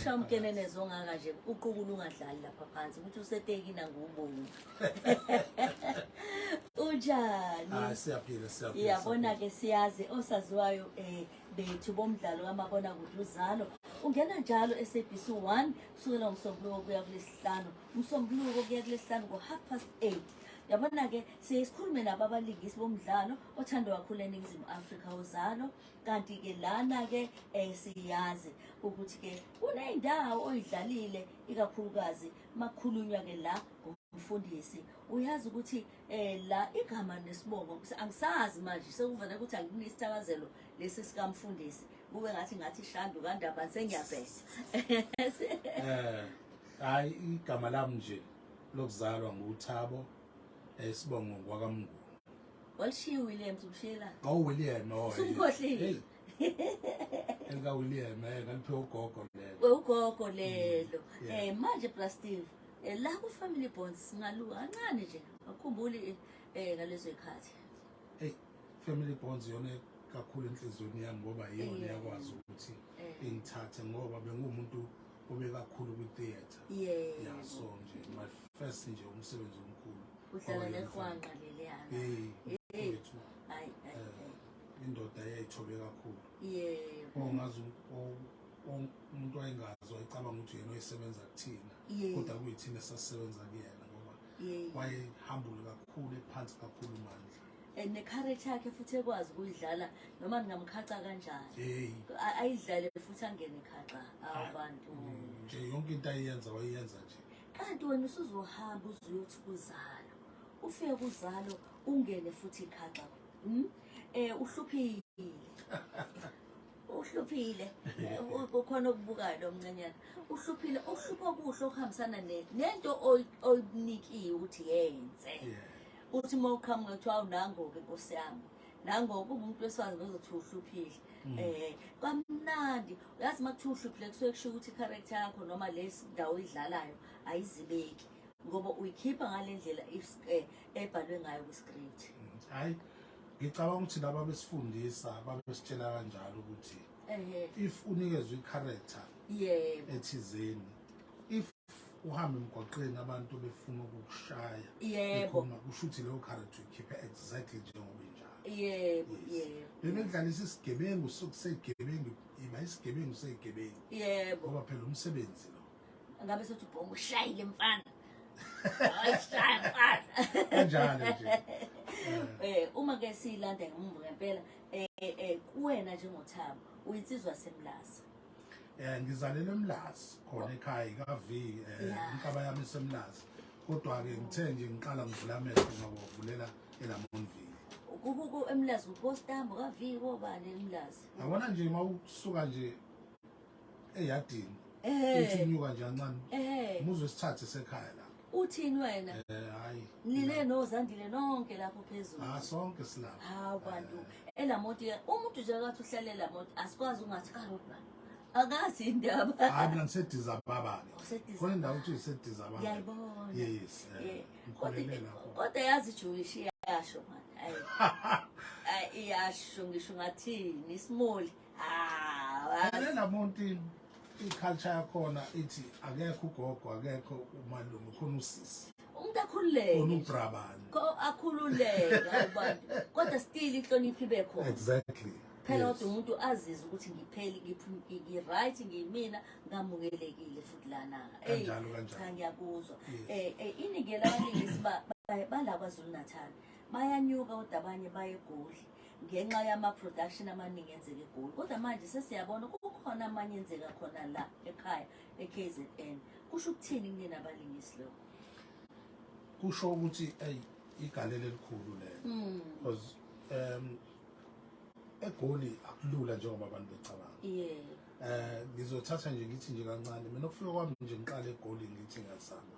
Ushaya umkenenezo ongaka nje uqukula ungadlali lapha phansi ukuthi usetekina ngubongi. Unjani? Hayi, siyaphila, siyaphila. Iyabona ke, siyazi osaziwayo bethu bomdlalo kamabona kude Uzalo ungena njalo SABC 1 kusukela uMsombuluko kuya kulesihlanu, uMsombuluko kuya kulesihlanu ngo-8:30. Yabona ke, siye sikhulume nabo abalingisi bomdlalo othandwa kakhulu eNingizimu Afrika, Uzalo. Kanti ke lana ke siyazi ukuthi ke kuneyindawo oyidlalile, ikakhulukazi makhulunywa ke la ngomfundisi. Uyazi ukuthi la igama nesibongo angisazi manje, sekuvele ukuthi anginisithakazelo lesi sikamfundisi, kube ngathi Shandu kaNdaba, sengiyabheka. Hayi, igama lami nje lokuzalwa nguThabo, isibongo ngwakaMnguni. Walishiya Williams, ushiyela? Oh, William, oh. Sumkhohlile. Elika William, ngaliphiwa ugogo lelo. Ugogo lelo. Manje Bra Steve, la ku Family Bonds singaluka kancane nje. Akukhumbuli ngalezo ikhathi? Hey, Family Bonds yona kakhulu enhliziyweni yami ngoba iyona yakwazi ukuthi ingithathe, ngoba bengumuntu obekakhulu kwi-theatre. Yeah, so nje my first nje umsebenzi omkhulu. Udlala lehwanqa leliyana. Hey, Hey. mfethu, Hayi hayi. Indoda eyayithobe kakhulu. Ongazi umuntu wayengazi, wayecabanga ukuthi yena oyisebenza kuthina. Kodwa kuyithina esasisebenza kuyena, ngoba wayehambule kakhulu, ephansi kakhulu mandla. Ne-character yakhe futhi ekwazi ukuyidlala noma ningamkhaca kanjani. Hey. Ayidlale futhi angene khaxa abantu. Nje yonke into ayenza wayenza nje. Kanti wena usuzohamba uzuyothi kuzalo. Ufike kuzalo ungene futhi ikhaxa. Uhluphile. Uhluphile. Kukhona okubukayo lo mncanyana. Uhluphile, uhlupho okuhle okuhambisana nento oyinikiwe ukuthi yenze. Uthi uma uqhamuka kuthiwa awunango-ke nkosi yami. Nango kuwumuntu wesifazane ozothi uhluphile. Kwamnandi. Uyazi uma kuthiwa uhluphile kusuke kusho ukuthi i-character yakho noma le ndawo oyidlalayo ayizibeki, ngoba uyikhipha ngale ndlela ebhalwe ngayo kwi-script. Hayi, ngicabanga ukuthi laba besifundisa babesitshela kanjalo ukuthi if unikezwe i-character ethizeni, if uhamba emgwaqeni abantu befuna ukukushaya, bekhuluma, kusho ukuthi leyo character uyikhiphe exactly njengoba injalo. Yebo yebo. Bebedlalisa isigebengu sokusegebengu, iba isigebengu segebengu. Ngoba phela umsebenzi lo. Ngabe sothi ubhongo ushayile mfana. Hayi, shaya mfana. Kanjalo nje. Uma ke siyilanda ngemuva ngempela, kuwena njengoThabo uyinsizwa semlazi. Ngizalelwe eMlazi khona ekhaya ka V, inkaba yami iseMlazi. Kodwa ke ngithe nje ngiqala ngivula amehlo ngawavulela eLamontville. Kuku eMlazi kuPostambo ka V, kobani eMlazi? Yabona nje mawusuka nje eyadini uthi unyuka nje kancane. Umuzi wesithathu sekhaya la. Uthini wena? Hayi. Nile noZandile nonke lapho phezulu. Ah, sonke silapha. Hawu bantu, elamonti umuntu nje akathi uhlale elamonti asikwazi ungathi kalodwa. Akazi indaba. Hayi, mina ngiseDizababa ke. UseDizababa. Khona indawo ukuthi iseDizababa. Ngiyayibona. Yes. Ngikhulele lapho. Kodwa yazi Jewish iyasho man. Hayi. Hayi, iyasho ngisho ngathini isimoli. Ah, Phela Lamonti i-culture yakhona ithi akekho ugogo, akekho umalume, khona usisi. Umuntu akhululeke. Khona ubrabani. Akhululeke abantu. Kodwa still inhlonipho ibe khona. Exactly. Phela kodwa umuntu azizwe ukuthi ngipheli, ngi-right, ngiyimina, ngamukelekile futhi lana. Kanjalo, kanjalo. Cha, ngiyakuzwa. Iningi labalingisi bala KwaZulu Natal bayanyuka, kodwa abanye baye eGoli ngenxa yama-production amaningi enzeka eGoli. Kodwa manje sesiyabona kukhona amanye enzeka khona la ekhaya e-KZN. Kusho ukuthini kunina abalingisi lokho? Kusho ukuthi ey, igalelo elikhulu lelo. Because eGoli akulula njengoba abantu becabanga. Ngizothatha nje ngithi nje kancane, mina ukufika kwami nje ngiqale eGoli ngithi ngiyazama.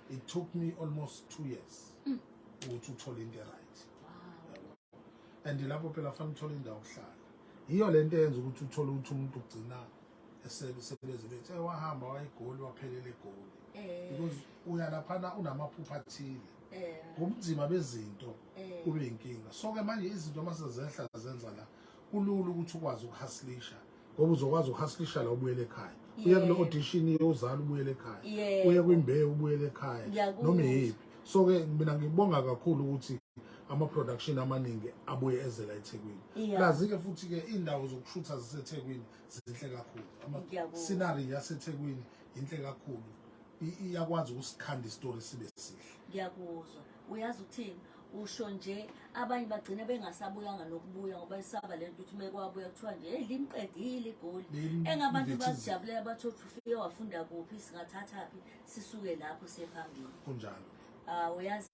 It took me almost 2 years ukuthi uthole into right. And lapho phela fanele uthole indawo yokuhlala. Yiyo lento eyenza ukuthi uthole ukuthi umuntu ugcina esebenze bethi wahamba wayeGoli, waphelela eGoli. Because uya laphana unamaphupho athile. Ngobunzima bezinto kube inkinga. So ke manje izinto mase zehla zenza la kulula ukuthi ukwazi ukuhustlisha, ngoba uzokwazi ukuhustlisha la ubuyele ekhaya. Uye kule audition yozalo ubuyele ekhaya. Uye kwimbewu ubuyele ekhaya. Noma iyiphi. So ke mina ngibonga kakhulu ukuthi ama production amaningi abuye ezela eThekwini. Plus ke futhi ke indawo zokushutha ziseThekwini zinhle kakhulu. Ama scenery yaseThekwini inhle kakhulu. Iyakwazi ukusikhanda istory sibe sihle. Ngiyakuzwa. Uyazi ukuthini? Usho nje abanye bagcina bengasabuyanga nokubuya ngoba isaba lento ukuthi mekwabuya kuthiwa nje hey limqedile igoli. Engabantu bazijabulela bathi ufike wafunda kuphi singathathaphi sisuke lapho siye phambili. Kunjalo. Ah uyazi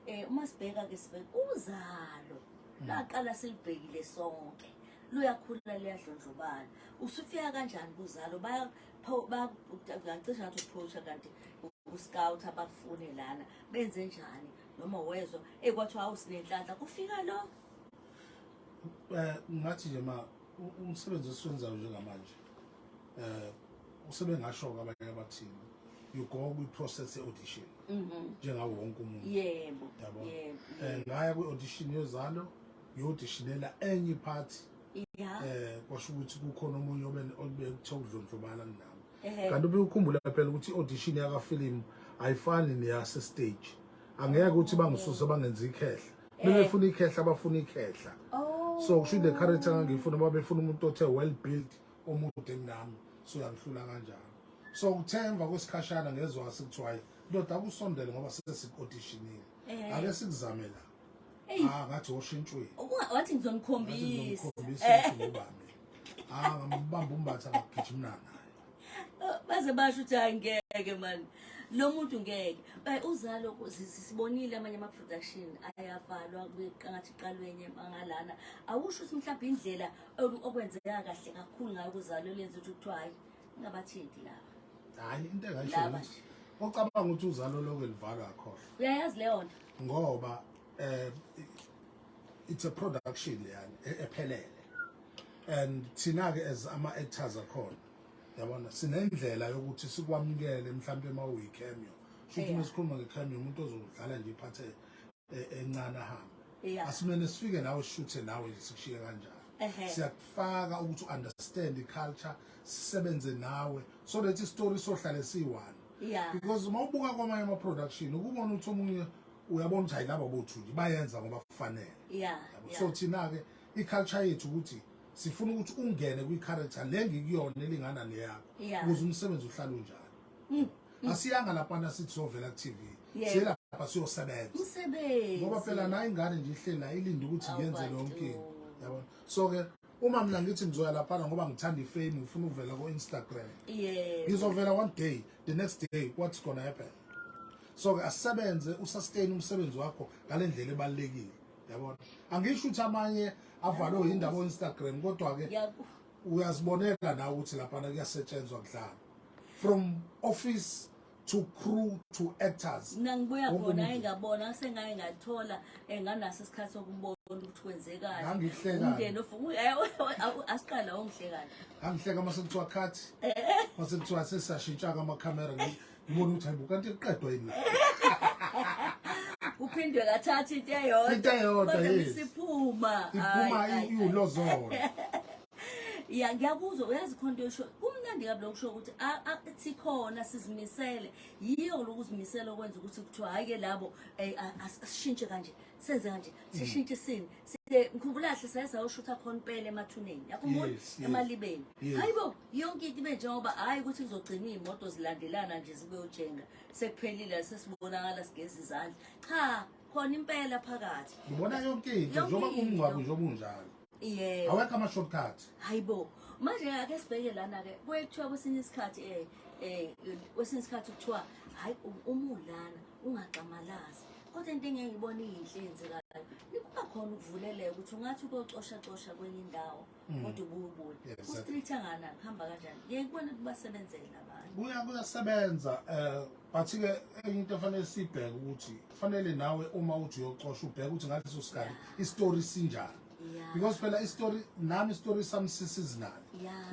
ke uma sibheka ke sibheka uzalo laqala silibhekile sonke luyakhula liyadlondlobala. Usufika kanjani kuzalo? Baya ngacishe ngathi uphusha kanti uscout abakufune lana benze njani noma wezwa ekwathiwa awusinenhlanhla kufika lo. Ngathi nje ma umsebenzi esiwenzayo njengamanje usebengasho abanye abathini, you go kwi process ye audition njengawo wonke umuntu. Yebo. Yabo. Ngaya kwi audition yozalo, ngiyoauditionela enye part. Kwasho ukuthi kukhona omunye obe kuthiwa ukudlondlobala kunami. Kanti ube ukhumbula phela ukuthi i-audition yaka film ayifani neyase stage. Angeke ukuthi bangisuse bangenze ikhehla. Bebefuna ikhehla, bafuna ikhehla. So kusho the character ngangifuna, babefuna umuntu othe well built, omude kunami, so yangihlula kanjalo. So kuthe emva kwesikhashana ngezwa sekuthiwa hayi ndoda akusondele ngoba sesiku-auditionile. Ake sikuzame la. Ah ngathi oshintshweni. Wathi ngizonikhombisa. Ngizomkhombisa ukuthi ngubani. Ah ngambamba uMbatha ngagijima naye. Baze basho ukuthi hayi ngeke man. Lo muntu ngeke. Uzalo sibonile amanye ama production ayavalwa ngathi iqalwenye mangalana. Awusho ukuthi mhlawumbe indlela okwenzeka kahle kakhulu ngayo kuzalo lenza ukuthi kuthiwa hayi ngabathinti laba. Hayi into engayisho ukuthi ocabanga ukuthi uzalo lokho livalwa akhohlwa. Uyayazi leyo nto. Ngoba it's a production yani ephelele. And thina ke as ama actors akhona yabona sinendlela yokuthi sikwamukele mhlawumbe uma uyi cameo. Shuthi uma sikhuluma nge cameo umuntu ozodlala nje iphathe encane ahambe. Asimene sifike nawe sishuthe nawe nje sikushiye kanjalo. Siyakufaka ukuthi understand i-culture, sisebenze nawe so that i-story sohlale siyi-one. Because uma ubuka kwamanye ama-production ukubona ukuthi omunye uyabona ukuthi hayi laba bothu nje bayenza ngoba kufanele. So thina-ke i-culture yethu ukuthi sifuna ukuthi ungene kwi-character le ngikuyona elingana neyakho ukuze umsebenzi uhlale unjalo. Asiyanga laphana sithi sovela ku-TV. Siye lapha siyosebenza. Umsebenzi. Ngoba phela nayo ingane nje ihleli la ilinde ukuthi ngenze yonke into. Yabona? So ke uma mina ngithi ngizoya laphana ngoba ngithanda ifame ngifuna ukuvela ku-Instagram. Ngizovela one day, the next day what's gonna happen? So ke asebenze usustain umsebenzi wakho ngale ndlela ebalulekile. Yabona? Angisho ukuthi amanye avalwe indaba o-Instagram kodwa ke uyazibonela nawe ukuthi laphana kuyasetshenzwa kudlala. From office to crew to actors. Mina ngibuya khona engabona sengaye ngathola enganaso isikhathi sokubona ukuthi kwenzekani. Ngangihleka. Umndeni asiqala ongihlekana. Ngangihleka mase kuthiwa cut. Mase kuthiwa sesashintsha ama camera ngibona ukuthi hayibo kanti iqedwa yini la. Kuphindwe kathathu into eyodwa. Into eyodwa yes. Isiphuma. Iphuma iwulozolo. Ya ngiyakuzwa uyazi khona into yosho kumnandi kabi lokusho ukuthi sikhona sizimisele yiyo lokuzimisela okwenza ukuthi kuthiwa hayi ke labo asishintshe kanje senze kanje sishintshe isini ngikhumbula kahle saye sayoshutha khona impela emathuneni yakhumbula emalibeni hayibo yonke into ibe njengoba hayi ukuthi kuzogcina iy'moto zilandelana nje zibe ujenga sekuphelile sesibonakala sigeza izandla cha khona impela phakathi ngibona yonke into njengoba kumngcwabo njengoba unjalo. Yebo. Awekho ama shortcut. Hayibo. Manje ake sibheke lana ke kuyethiwa kwesinye isikhathi kwesinye isikhathi kuthiwa hayi uma ulana ungaxamalazi. Kodwa into engeke ngibone iyinhle eyenzekayo. Kuba khona ukuvuleleka ukuthi ungathi ukuyocosha cosha kwenye indawo kodwa ubuye ubuye. Ku-street angana kuhamba kanjani? Ngeke kubone kubasebenzela abantu. Kuyasebenza but ke enye into efanele sibheke ukuthi kufanele nawe uma uthi uyocosha ubheke ukuthi ngaleso sikhathi istory sinjani. Because phela istory nami istory sami seasonal.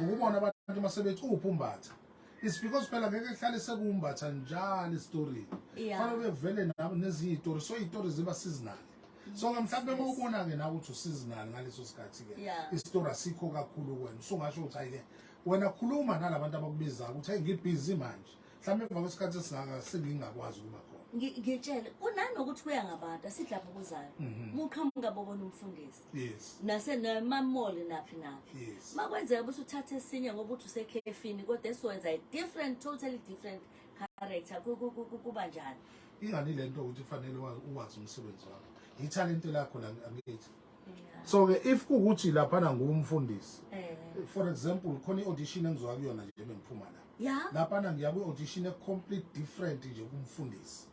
Ukubona abantu masebethi uphi uMbatha. It's because phela ngeke kuhlale sekuwumbatha njalo istory. Kufanele kuvele nami nezinye istory so istory ziba seasonal. So mhlawumbe uma ubona ke nawe ukuthi useasonal ngaleso sikhathi ke istory asikho kakhulu kuwena. Usungasho ukuthi hayi ke Wena khuluma nalabantu abakubizayo ukuthi hey, ngibhizi manje, mhlawumbe emva kwesikhathi esingaka sengingakwazi ukuba khona. Ngitshele, kunanokuthi kuya ngabantu asithi lapho kuzayo muqhamuka bobona umfundisi nasenamamoli naphi naphi. Makwenzeka bese uthatha esinye ngoba uthi usekhefini, kodwa esiwenza a different, totally different character, kuba njani? Ingani le nto ukuthi fanele uwazi umsebenzi wakho, ithalente lakho la, angithi? So-ke if kuwukuthi laphana ngumfundisi, for example, khona i-audition engizoya kuyona nje bengiphuma la, laphana ngiya kwi-audition e-complete different nje kumfundisi.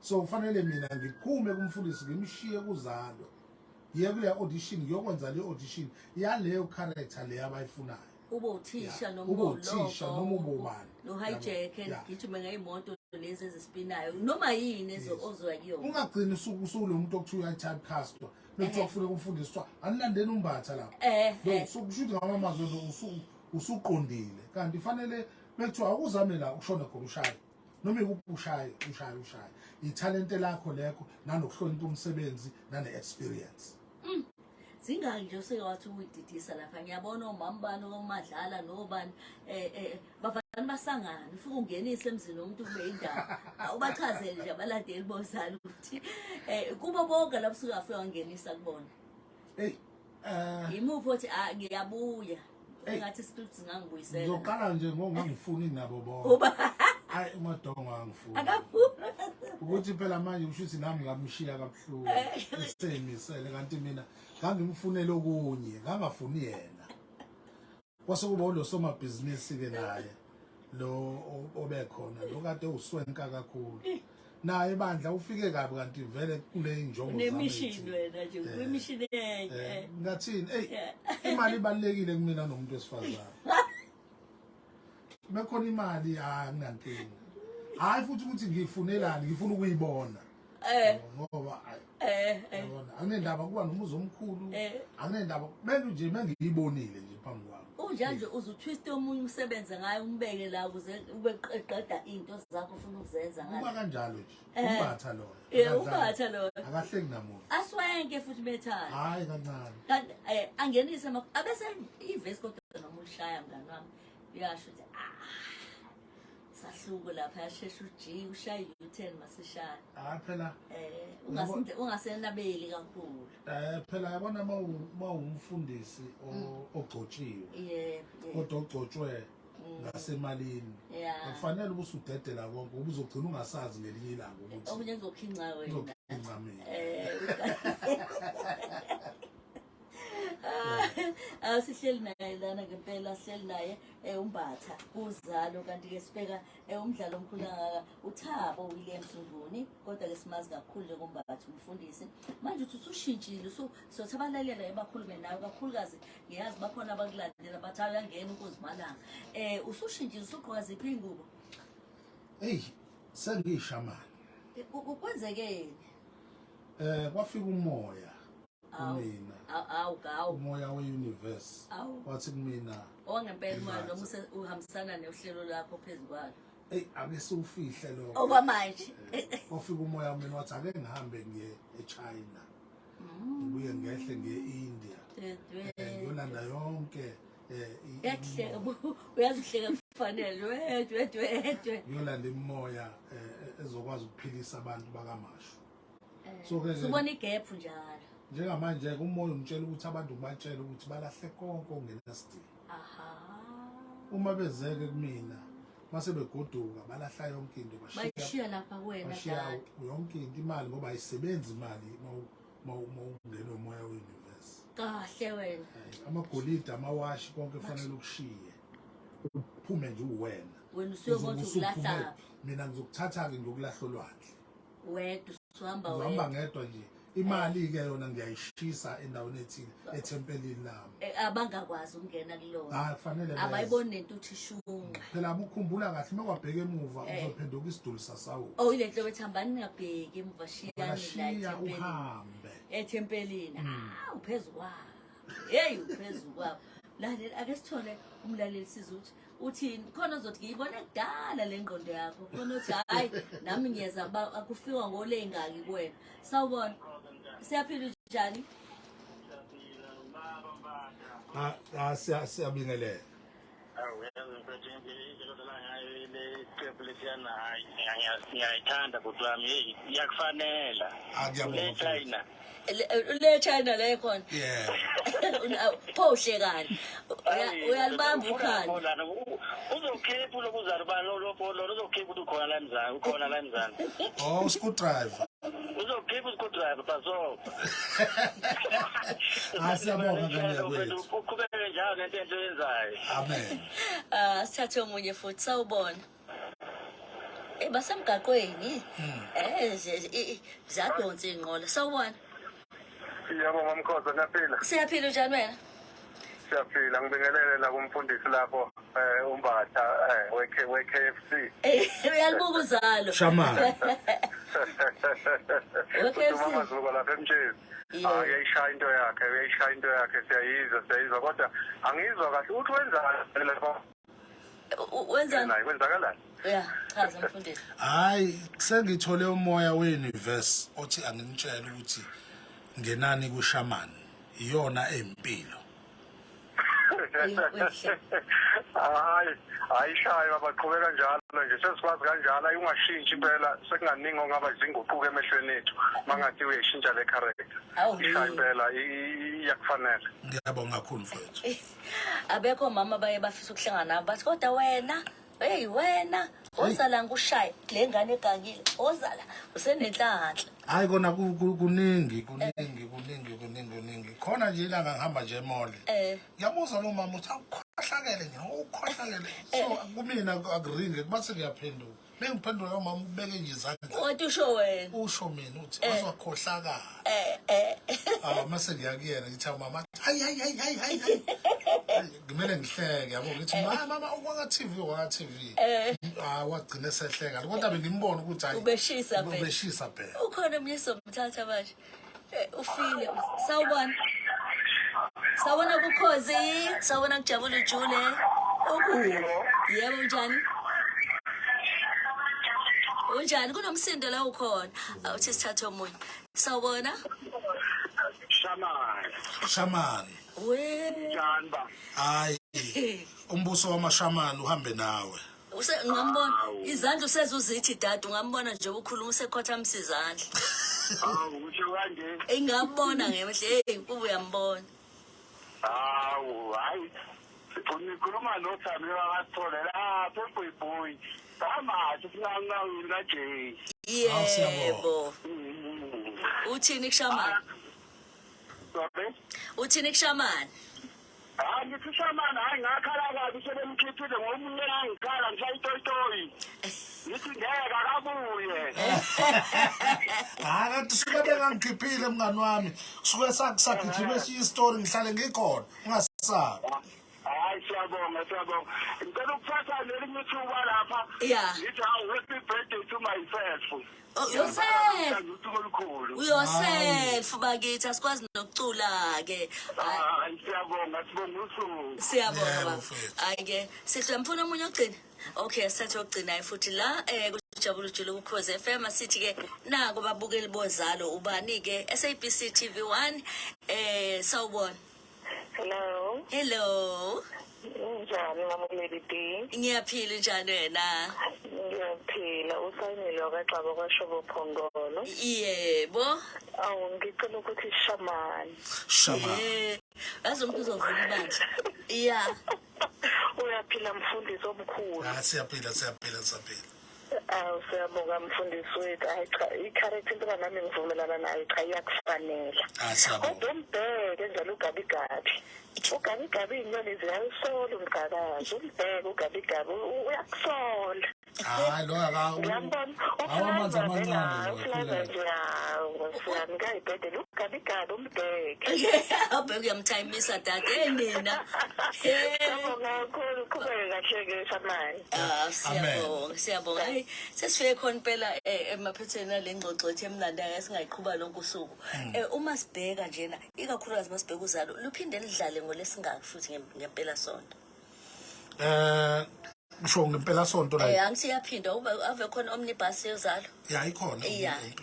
So kufanele mina ngiphume kumfundisi, ngimshiye kuzalo, ngiye kuleya audition, ngiyokwenza le audition yaleyo character le abayifunayo. Ube uthisha noma ube uthisha noma ube ubani. No hijack, ngijime ngeyimoto lezi ezispinayo noma yini ozoya kuyona. Ungagcini usukulo muntu okuthiwa uyayi-typecastwa, bekuthiwa kufuneka umfundisi, kuthiwa anilandeni uMbatha lapho. No, so kusho ukuthi ngamamazwi usuqondile, kanti fanele bekuthiwa awuzame la ushone khona, ushaye noma ikuphi, ushaye, ushaye, ushaye. Ithalente lakho lekho, nanokuhlonipha umsebenzi, nane-experience. Zingaki nje oseke wathi ukuyididisa lapha? Ngiyabona omama bani, omadlala nobani, bavane basangane, ufike ungenise emzini womuntu kube indaba. Ubachazele nje abalandeli bozalo ukuthi kubo bonke lapho usuke wafika wangenisa kubona, Hey, imuphi othi, ah, ngiyabuya, Hey. engathi script singangibuyisela? Ngizoqala nje ngongangifuni nabo bonke. Uba? Hayi, uMadongo angifuni. Akafuni. Ukuthi phela manje kusho ukuthi nami ngamshiya kabuhlungu eseyimisele, kanti mina ngangimfunela okunye, ngangafuni yena. Kwase kuba ulo somabhizinisi-ke naye lo obekhona lo kade uswenka kakhulu naye bandla, ufike kabi, kanti vele kule injongo zami Unemishini ethile. wena nje, kwimishini enye. Ngathini, eyi, imali ibalulekile kumina nomuntu wesifazane. Bekhona imali, hayi, anginankinga. Hhayi futhi ukuthi ngiyifunelani, ngifuna ukuyibona ngoba hayi, yabona, anginendaba kuba nomuzi omkhulu, anginendaba benu nje mengiyibonile nje phambi kwami. Unjani nje, uze utwiste omunye umsebenze ngayo, umbeke la ukuze ube qeda iy'nto zakho ufuna ukuzenza Kuba ngale. kanjalo nje. UMbatha loyo. UMbatha loyo. Akahleki namuntu. Aswenke futhi bethanda. Hhayi, kancane. Kanti angenise abese ivesi, kodwa noma ulishaya, mngani wami, uyasho ukuthi ah, sahluko lapha, yashesha ujike, ushaye i-U-turn masishaya. Hhayi phela. Ungasenabeli kakhulu. Phela yabona, mawumfundisi ogcotshiwe, Yebo. kodwa ogcotshwe ngasemalini, akufanele ukuthi udedela konke, ngoba uzogcina ungasazi ngelinye ilanga ukuthi Okunye kuzokhinca wena. Uzokhinca mina. Ah, sihleli naye lana ngempela, sihleli naye uMbatha uzalo, kanti-ke sibheka umdlalo omkhulu kangaka, uThabo Williams Nguni, kodwa-ke simazi kakhulu njengoMbatha umfundisi. Manje uthi usushintshile, sothi abalaleli bakhulume nawe kakhulukazi, ngiyazi bakhona abakulandela bathi ayangena uNkunzimalanga. Usushintshile, usugqoka ziphi iy'ngubo? Eyi, sengiyishamani. Kwenzekeni? Kwafika umoya kumina. Awu gawu. Umoya we-universe wathi kumina, Owangempela umoya noma uhambisana nohlelo lakho phezu kwalo? Eyi, ake siwufihle lokho. Okwamanje. Kwafika umoya kumina wathi ake ngihambe ngiye eChina, ngibuye ngehle ngiye e-India, ngiyolanda yonke Uyakuhleka, uyazihleka kufanele, wedwe wedwe. Ngiyolanda imimoya ezokwazi ukuphilisa abantu bakaMashu. So ke Subona igap njalo. Njengamanje umoya ungitshela ukuthi abantu ngibatshele ukuthi balahle konke okungenasidingo. Uma bezeke kumina, mase begoduka balahla yonke into, bashiya. Bayishiya lapha kuwena. Bashiya dad. yonke into, imali, ngoba ayisebenzi imali mawungena umoya we-universe. Kahle wena. Amagolide, amawashi, konke kufanele ukushiye, uphume nje uwena. Wena usuyobona Uzobe ukuthi usuphume. ukulahlaphi. Mina ngizokuthatha-ke ngiyokulahla olwandle. Wedwa usuhamba. Ngihamba Wedwa. ngedwa nje. Imali-ke yona ngiyayishisa endaweni ethile ethempelini lami. Abangakwazi ukungena kulona. Hayi, kufanele beze. Abayiboni nentuthu ishunqa. Phela ukukhumbula kahle, uma kwabheka emuva, uzophenduka isiduli sasawuthi. Oh, ile nhlobo ethi hambani ningabheki emuva, shiyani la Bashiya ethempelini. uhambe. Ethempelini. Ah, uphezu kwabo. Hey, uphezu kwabo. Lalela, ake sithole umlaleli siza ukuthi uthini. Khona ozothi ngiyibone kudala le ngqondo yakho, khona othi hayi, nami ngiyeza akufikwa ngole ingaki kuwena. Sawubona, siyaphila, njani? Ah, ah, siyabingelela. Awu, yazi mfethu, indlela odlala ngayo le qembu lesiyana, hayi, ngiyayithanda bhuti wami. Heyi, iyakufanela. Ah, ngiyabonga, Le mfethu. China. Le China le khona. Yeah. Pho uhlekani? Uyalibamba ukhanda. Uzokhipha ulokuzala ubani lo uzokhipha ukuthi ukhona la eMzansi, ukhona la eMzansi. Oh, screwdriver. Uzokhipha uscrewdriver baso. Ah, siyabonga ngane yakwethu. Uqhubeke njalo nento enhle oyenzayo. Amen. Ah, sithathe omunye futhi, sawubona. Eh, basemgaqweni. Eh, ziyadonsa inqola. Sawubona. Yebo, mamkhoza, niyaphila? Siyaphila, njani wena? Siyaphila, ngibingelele la kumfundisi lapho uMbatha we KFC. Eh, uyalibuka uzalo. Shaman. We-KFC. Mama Zuko lapha eMtshezi. Ah, uyayishaya into yakhe, uyayishaya into yakhe, siyayizwa, siyayizwa, kodwa angizwa kahle uthi wenzani lapho. Wenzani? Naye kwenzakalani? Ya, chaza mfundisi. Hayi, sengithole umoya we-universe othi anginitshele ukuthi ngenani kushaman, iyona empilo. Hayi, ayishayo, abaqhubeka njalo nje, sesikwazi kanjalo, ayi ungashintshi impela, sekunganingi ongaba izinguquko emehlweni ethu mangathi uyayishintsha le character. Awu, Ishaya impela, iyakufanele. Ngiyabonga kakhulu, mfethu. Abekho mama baye bafisa ukuhlangana nabo, bathi kodwa wena, hey wena, ozala ngushaye le ngane egangile, ozala usenenhlanhla. Hayi kona, kuningi, kuningi, kuningi, kuningi, kuningi khona nje. Ilanga ngihamba nje e-mall, ngiyabuza lo mama uthi awukhohlakele nje, ukhohlakele. So kumina akuringe kubase, ngiyaphenduka, mengiphendula lo mama ubeke nje izandla. Kodwa usho wena. Usho mina, uthi wazwakhohlakala. eh eh Ah, mase ngiyakuyena, ngithi, "Awu, mama, hayi, hayi, hayi, hayi, hayi, hayi." Kumele ngihleke, yabo, ngithi, "Mama, mama, okwaka TV, okwaka TV." Ah, wagcina esehleka kodwa bengimbona ukuthi hayi, Ubeshisa phela. Ubeshisa phela. Ukhona omunye somthatha manje. Ufile. Sawubona, sawubona kukhozi, sawubona kujabula ujule. Oku yebo, unjani, unjani? Kunomsindo la ukhona. Awuthi sithathe omunye. Sawubona. Shaman. Shaman. We. Njani ba? Hayi, umbuso wamashamani uhambe nawe. Use ungambona izandla usezuzithi dade, ungambona nje ukhuluma usekhothamisa izandla. Hawu, kusho kanje. Ingabona ngemehlo, hey, kuba uyambona. Hawu, hayi. Nikhuluma noThami wakaSithole lapha eBhuyibhuyi. Kamathi sinqanqawini kaJay. Hawu, siyabonga. Yebo, uthini kushamani? Sorry. Uthini kushamani? Hayi, ngithi shamana, hayi, ngakhala kabi sebemkhiphile ngomunye, ngikhala ngishaya itoyitoyi. Ngithi ngeke akabuye. Hayi, kanti suke bengangikhiphile, mngani wami, suke sagijima esinye isitori, ngihlale ngikhona, ungasabi. Hayi, siyabonga, siyabonga. Ngicela ukuthatha lelinye ithuba lapha. Ngithi hawu, happy birthday to myself. Oh, yourself. Usuku olukhulu. Yourself bakithi, asikwazi nokucula ke. Hayi, siyabonga, sibonga usuku. Siyabonga Yebo, baba. mfethu. Hayi ke, sihle, mfuna omunye ogcina. Okay, sithathe ogcinayo futhi la kujabula ujule kukhozi FM. Sithi ke nako babukeli bozalo, ubani ke? SABC TV1, sawubona. Hello. Hello. Unjani, Mama Lady D? Ngiyaphila, njani wena? Ngiyaphila. Usayinile wakaXaba kwaShobo Phongolo. Yebo. Awu, ngicela ukuthi shamani. Shaman. Yazi umuntu uzovula ibandla. Yeah. Uyaphila mfundisi omkhulu? Ah, siyaphila, siyaphila, siyaphila. Awu, siyabonga mfundisi wethu. Hayi cha, i-character impela nami ngivumelana nayo, cha, iyakufanela. Ah, siyabonga. Kodwa umbheke njalo uGabigabi. UGabigabi iy'nyoni ziyayisola umgqakazi. Umbheke uGabigabi, uyakusola. Hayi, lo aka Ngiyambona. Hawu, amanzi amancane nje, Uflaza kakhulu. nje, hawu, ngayibhedela uGabigabi, umbheke. Awubheke uyamthayimisa dade. Hey nina. Hey. Siyabonga kakhulu, qhubeke kahle-ke shamani. Ah, siyabonga, siyabonga. Hayi, sesifike khona impela emaphethweni ale ngxoxo ethu emnandi ake singayiqhuba lonke usuku. Uma sibheka njena, ikakhulukazi masibheka uzalo, luphinde lidlale ngolesingaki futhi ngempela sonto? Kusho ngempela sonto la? Angithi iyaphinda uba ave khona omnibus yozalo. Ya, ikhona.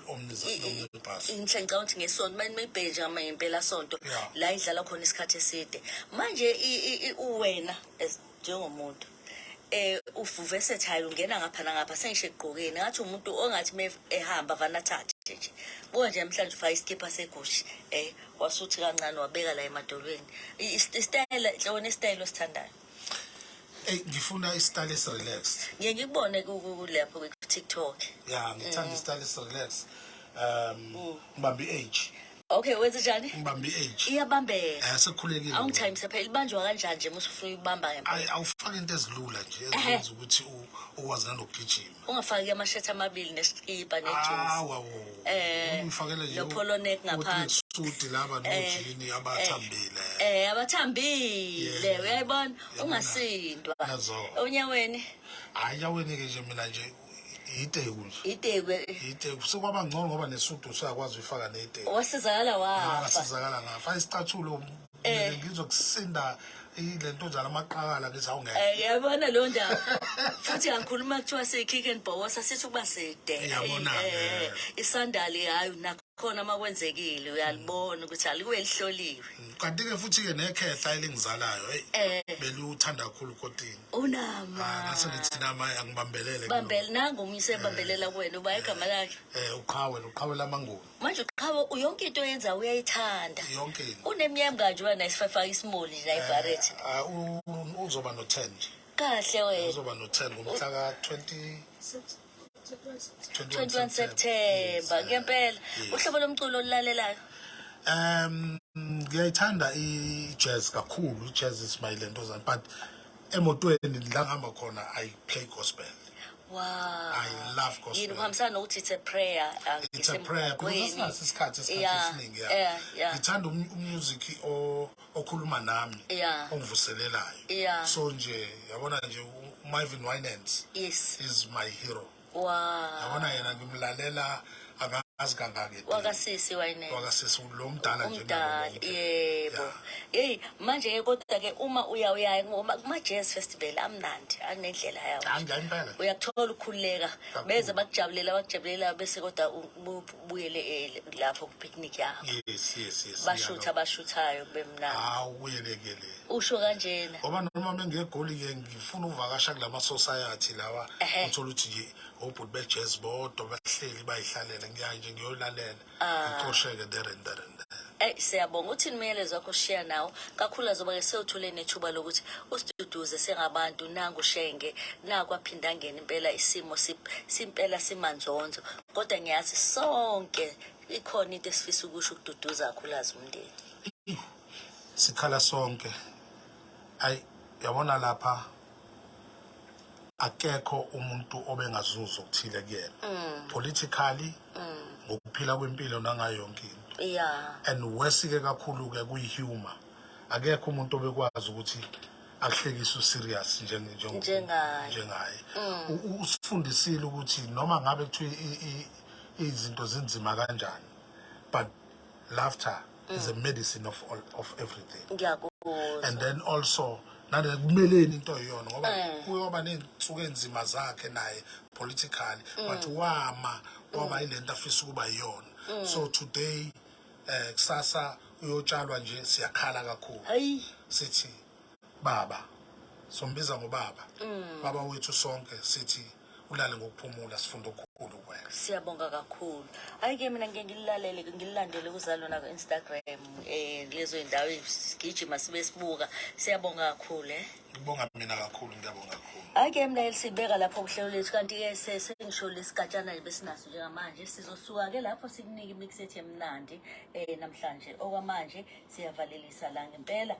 Omnibus. Ngihle, ngicabanga ukuthi ngesonto manje mayibheke nje ama ngempela sonto la idlala khona isikhathi eside. Manje uwena as Njengomuntu uversatile, ungena ngapha nangapha, sengisho ekugqokeni ngathi umuntu ongathi me ehamba vane athathe nje. Buka nje namhlanje ufake isikipha segushi, wasuthi kancane wabeka la emadolweni. Isitayela, nhlobo nesitayela osithandayo? Ey, ngifuna isitayela esi-relaxed. Ngiye ngikubone lapho ku-TikTok. Ya, ngithanda isitayela esi-relaxed. Ngibambe i-age. Okay, wenze njani? Ngibambe i-age. Iyabambeka. Sekukhulekile. Awungithayimisa phela, ibanjwa kanjani nje musu ufuna uyibamba ngempela? Ayi, awufaki into ezilula nje ezenza ukuthi ukwazi nanokugijima. Ungafaki amashethi amabili nesikipa nejuice. Awa wo. Ungifakele nje No polo neck ngaphansi. Suit laba nojini abathambile. Abathambile. Uyayibona? Ungasindwa. Nazo. Onyaweni. Hayi, enyaweni ke nje mina nje iteku nje. Iteku. Iteku sekwaba ngcono ngoba nesudu usuyakwazi uyifaka neteku. Wasizakala wafa. Wasizakala ngafa isicathulo. Ngizokusinda ile nto njalo amaqakala ngithi awungeke. Yabona leyo ndaba. Futhi angikhuluma kuthiwa siyi-kick and bowosa sithi ukuba side. Yabona-ke. Isandali hayi nakhona makwenzekile uyalibona ukuthi alikuwe lihloliwe. Kanti-ke futhi-ke nekhehla elingizalayo, eyi, beluthanda kakhulu ukotini. Unama. Ah, ngase ngithi nama angibambelele. Bambele nangu omunye usebambelela kuwena, uba igama lakhe. Uqhawe, uqhawe lamanguni. Manje uqhawe yonke into oyenza uyayithanda. Yonke into. Uneminyaka nje wena isifafaka isimoli nje ayibharethe. Uzoba no-10 nje. Kahle wena. Uzoba no-10 ngomhla ka-20 21 September. Ngempela. Uhlobo lomculo olulalelayo? Ngiyayithanda i-jazz kakhulu. I-jazz is my lentozana, but emotweni la ngihamba khona I play gospel. I love gospel. Yini kuhambisana nokuthi it's a prayer? It's a prayer because asinaso isikhathi esiningi, yeah. Ngithanda umusic okhuluma nami, ongivuselelayo. So nje yabona nje uMarvin Winans is my hero. Yabona yena ngimlalela angazi kangaki. Wakasisi Winans. Wakasisi lo mdala nje. Umdala, yebo. Hey, manje ke kodwa ke uma uya uya ngoba kuma jazz festival amnandi anendlela yawo. Hayi, impela. Uyakuthola ukukhululeka, beze bakujabulela, bakujabulela bese kodwa ubuyele lapho ku picnic yakho. Yes. Bashutha abashuthayo kube mnandi. Hawu, kuyelekele. Usho kanjena. Ngoba noma bengegoli ke ngifuna ukuvakasha kulama society lawa, uthola ukuthi nje obhuti be jazz bodwa bahleli bayihlalela, ngiya nje ngiyolalela, ngicosheke there and there and there. Siyabonga. Uthini umyalezo wakho oshiya nawo kakhulu azoba ke sewuthule nethuba lokuthi usiduduze sengabantu? Nangu Shenge naku aphinda angena impela isimo simpela simanzonzo, kodwa ngiyazi sonke ikhona into esifisa ukusho ukududuza kakhulukazi umndeni. Sikhala sonke. Ayi, yabona lapha akekho umuntu obengazuza okuthile kuyena politically, ngokuphila kwempilo nangayo yonke into. And wesike kakhulu ke kuyi-humor, akekho umuntu obekwazi ukuthi akuhlekise userious Njengaye. njengaye. Usifundisile ukuthi noma ngabe kuthiwa izinto zinzima kanjani, but laughter is a medicine of all, of everything. Ngiyakuzwa. And then also nale kumeleni into eyona ngoba kuyoba ney'nsuku enzima zakhe naye politically, but wama waba yilento afisa ukuba yiyona. So today, kusasa uyotshalwa nje, siyakhala kakhulu. Hayi. Sithi baba, sombiza ngobaba, baba wethu sonke, sithi ulale ngokuphumula, sifunda okukhulu kuwena. Siyabonga kakhulu. Hayi-ke mina ngike ngililalele, ngililandele kuzalo nako-Instagram, lezo y'ndawo sigijima sibe sibuka. Siyabonga kakhulu. Ngibonga mina kakhulu, ngiyabonga kakhulu. Hhayi-ke mna sibeka lapho kuhlelo lethu, kanti-ke sengisho lesigatshana nje besinaso njengamanje. Sizosuka-ke lapho sikunike imix ethu emnandi namhlanje. Okwamanje siyavalelisa la ngempela.